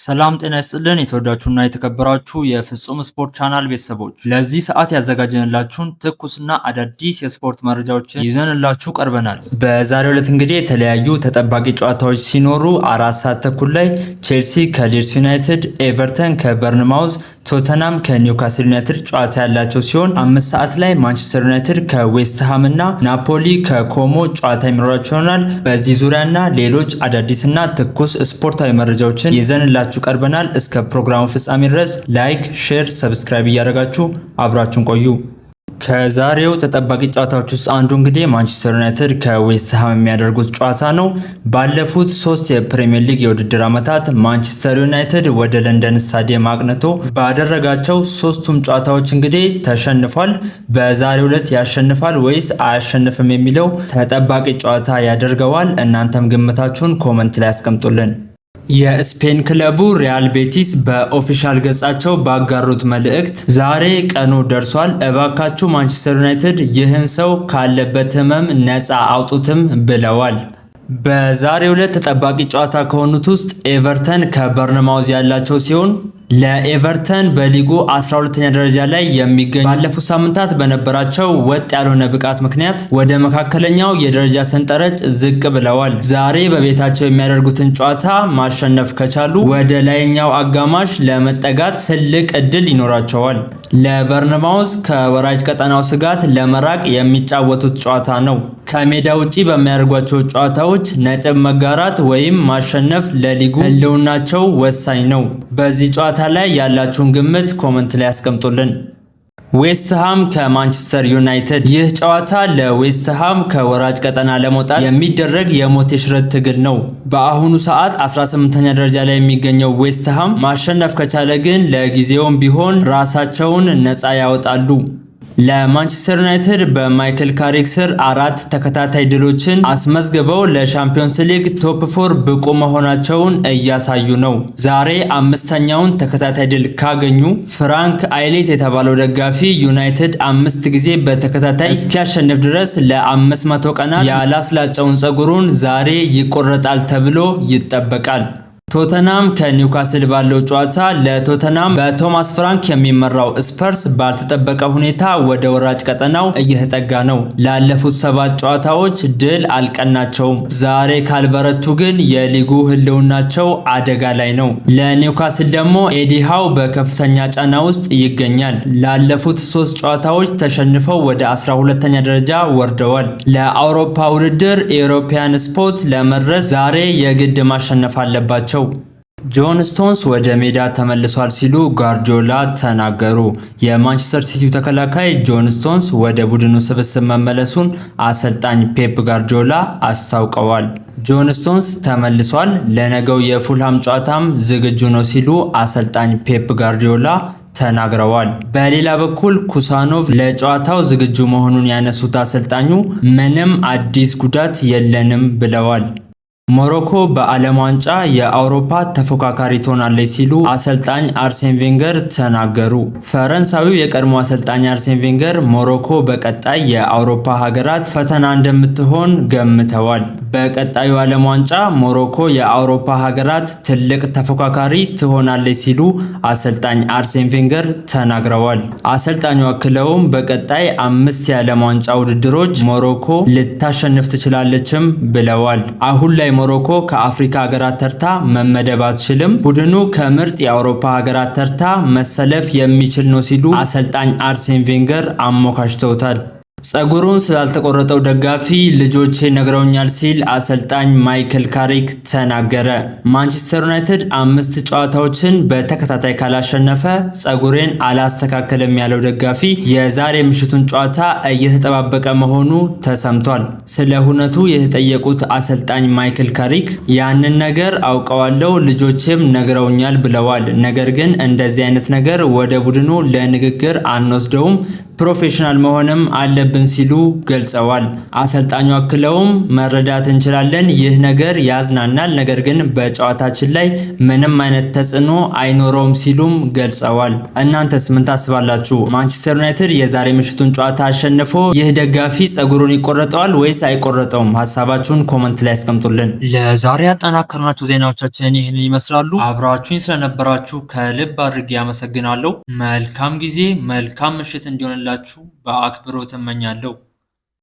ሰላም ጤና ይስጥልን የተወዳችሁና የተከበራችሁ የፍጹም ስፖርት ቻናል ቤተሰቦች፣ ለዚህ ሰዓት ያዘጋጀንላችሁን ትኩስና አዳዲስ የስፖርት መረጃዎችን ይዘንላችሁ ቀርበናል። በዛሬው ዕለት እንግዲህ የተለያዩ ተጠባቂ ጨዋታዎች ሲኖሩ 4:30 ላይ ቼልሲ ከሊድስ ዩናይትድ፣ ኤቨርተን ከበርንማውዝ፣ ቶተናም ከኒውካስል ዩናይትድ ጨዋታ ያላቸው ሲሆን 5 ሰዓት ላይ ማንቸስተር ዩናይትድ ከዌስትሃም እና ናፖሊ ከኮሞ ጨዋታ የሚኖራቸው ይሆናል። በዚህ ዙሪያና ሌሎች አዳዲስና ትኩስ ስፖርታዊ መረጃዎችን ይዘንላችሁ ቀርበናል። እስከ ፕሮግራሙ ፍጻሜ ድረስ like፣ share፣ subscribe እያደረጋችሁ አብራችሁን ቆዩ። ከዛሬው ተጠባቂ ጨዋታዎች ውስጥ አንዱ እንግዲህ ማንቸስተር ዩናይትድ ከዌስትሃም የሚያደርጉት ጨዋታ ነው። ባለፉት ሶስት የፕሪሚየር ሊግ የውድድር ዓመታት ማንቸስተር ዩናይትድ ወደ ለንደን ስታዲየም አቅንቶ ባደረጋቸው ሶስቱም ጨዋታዎች እንግዲህ ተሸንፏል። በዛሬው ዕለት ያሸንፋል ወይስ አያሸንፍም የሚለው ተጠባቂ ጨዋታ ያደርገዋል። እናንተም ግምታችሁን comment ላይ አስቀምጡልን። የስፔን ክለቡ ሪያል ቤቲስ በ official ገጻቸው ባጋሩት መልእክት "ዛሬ ቀኑ ደርሷል፣ እባካችሁ ማንቸስተር ዩናይትድ ይህን ሰው ካለበት ህመም ነፃ አውጡትም" ብለዋል። በዛሬው ዕለት ተጠባቂ ጨዋታ ከሆኑት ውስጥ ኤቨርተን ከበርንማውዝ ያላቸው ሲሆን ለኤቨርተን በሊጉ 12ኛ ደረጃ ላይ የሚገኙ ባለፉት ሳምንታት በነበራቸው ወጥ ያልሆነ ብቃት ምክንያት ወደ መካከለኛው የደረጃ ሰንጠረዥ ዝቅ ብለዋል። ዛሬ በቤታቸው የሚያደርጉትን ጨዋታ ማሸነፍ ከቻሉ ወደ ላይኛው አጋማሽ ለመጠጋት ትልቅ እድል ይኖራቸዋል። ለበርንማውዝ ከወራጅ ቀጠናው ስጋት ለመራቅ የሚጫወቱት ጨዋታ ነው። ከሜዳ ውጪ በሚያደርጓቸው ጨዋታዎች ነጥብ መጋራት ወይም ማሸነፍ ለሊጉ ህልውናቸው ወሳኝ ነው። በዚህ ጨዋታ ላይ ያላችሁን ግምት comment ላይ አስቀምጡልን። ዌስትሃም ከማንቸስተር ዩናይትድ። ይህ ጨዋታ ለዌስትሃም ከወራጅ ቀጠና ለመውጣት የሚደረግ የሞት የሽረት ትግል ነው። በአሁኑ ሰዓት 18ኛ ደረጃ ላይ የሚገኘው ዌስትሃም ማሸነፍ ከቻለ ግን ለጊዜውም ቢሆን ራሳቸውን ነፃ ያወጣሉ። ለማንቸስተር ዩናይትድ በማይክል ካሪክ ስር አራት ተከታታይ ድሎችን አስመዝግበው ለሻምፒዮንስ ሊግ top four ብቁ መሆናቸውን እያሳዩ ነው። ዛሬ አምስተኛውን ተከታታይ ድል ካገኙ ፍራንክ አይሌት የተባለው ደጋፊ ዩናይትድ አምስት ጊዜ በተከታታይ እስኪያሸንፍ ድረስ ለ500 ቀናት ያላስላጨውን ጸጉሩን ዛሬ ይቆረጣል ተብሎ ይጠበቃል። ቶተናም ከኒውካስል ባለው ጨዋታ ለቶተናም በቶማስ ፍራንክ የሚመራው ስፐርስ ባልተጠበቀ ሁኔታ ወደ ወራጅ ቀጠናው እየተጠጋ ነው። ላለፉት ሰባት ጨዋታዎች ድል አልቀናቸውም። ዛሬ ካልበረቱ ግን የሊጉ ህልውናቸው አደጋ ላይ ነው። ለኒውካስል ደግሞ ኤዲ ሃው በከፍተኛ ጫና ውስጥ ይገኛል። ላለፉት ሶስት ጨዋታዎች ተሸንፈው ወደ 12ኛ ደረጃ ወርደዋል። ለአውሮፓ ውድድር European spot ለመድረስ ዛሬ የግድ ማሸነፍ አለባቸው። ጆን ስቶንስ ወደ ሜዳ ተመልሷል ሲሉ ጋርዲዮላ ተናገሩ። የማንቸስተር ሲቲው ተከላካይ ጆን ስቶንስ ወደ ቡድኑ ስብስብ መመለሱን አሰልጣኝ ፔፕ ጋርዲዮላ አስታውቀዋል። "ጆን ስቶንስ ተመልሷል፣ ለነገው የፉልሃም ጨዋታም ዝግጁ ነው" ሲሉ አሰልጣኝ ፔፕ ጋርዲዮላ ተናግረዋል። በሌላ በኩል ኩሳኖቭ ለጨዋታው ዝግጁ መሆኑን ያነሱት አሰልጣኙ "ምንም አዲስ ጉዳት የለንም" ብለዋል። ሞሮኮ በዓለም ዋንጫ የአውሮፓ ተፎካካሪ ትሆናለች ሲሉ አሰልጣኝ አርሴን ቬንገር ተናገሩ። ፈረንሳዊው የቀድሞ አሰልጣኝ አርሴን ቬንገር ሞሮኮ በቀጣይ የአውሮፓ ሀገራት ፈተና እንደምትሆን ገምተዋል። "በቀጣዩ ዓለም ዋንጫ ሞሮኮ የአውሮፓ ሀገራት ትልቅ ተፎካካሪ ትሆናለች" ሲሉ አሰልጣኝ አርሴን ቬንገር ተናግረዋል። አሰልጣኙ አክለውም "በቀጣይ አምስት የዓለም ዋንጫ ውድድሮች ሞሮኮ ልታሸንፍ ትችላለችም" ብለዋል። "አሁን ላይ ሞሮኮ ከአፍሪካ ሀገራት ተርታ መመደብ አትችልም። ቡድኑ ከምርጥ የአውሮፓ ሀገራት ተርታ መሰለፍ የሚችል ነው" ሲሉ አሰልጣኝ አርሴን ቬንገር አሞካሽተውታል። ጸጉሩን ስላልተቆረጠው ደጋፊ "ልጆቼ ነግረውኛል" ሲል አሰልጣኝ ማይክል ካሪክ ተናገረ። ማንቸስተር ዩናይትድ አምስት ጨዋታዎችን በተከታታይ ካላሸነፈ ጸጉሬን አላስተካከልም ያለው ደጋፊ የዛሬ ምሽቱን ጨዋታ እየተጠባበቀ መሆኑ ተሰምቷል። ስለ ሁነቱ የተጠየቁት አሰልጣኝ ማይክል ካሪክ "ያንን ነገር አውቀዋለሁ፣ ልጆቼም ነግረውኛል" ብለዋል። "ነገር ግን እንደዚህ አይነት ነገር ወደ ቡድኑ ለንግግር አንወስደውም። Professional መሆንም አለብን ሲሉ ገልጸዋል። አሰልጣኙ አክለውም መረዳት እንችላለን፣ ይህ ነገር ያዝናናል፣ ነገር ግን በጨዋታችን ላይ ምንም አይነት ተጽዕኖ አይኖረውም ሲሉም ገልጸዋል። እናንተስ ምን ታስባላችሁ? ማንቸስተር ዩናይትድ የዛሬ ምሽቱን ጨዋታ አሸንፎ ይህ ደጋፊ ጸጉሩን ይቆረጠዋል ወይስ አይቆረጠውም? ሀሳባችሁን comment ላይ ያስቀምጡልን። ለዛሬ ያጠናከርናቸው ዜናዎቻችን ይህንን ይመስላሉ። አብራችሁኝ ስለነበራችሁ ከልብ አድርጌ አመሰግናለሁ። መልካም ጊዜ፣ መልካም ምሽት እንዲሆንላችሁ በአክብሮት እመኛለሁ።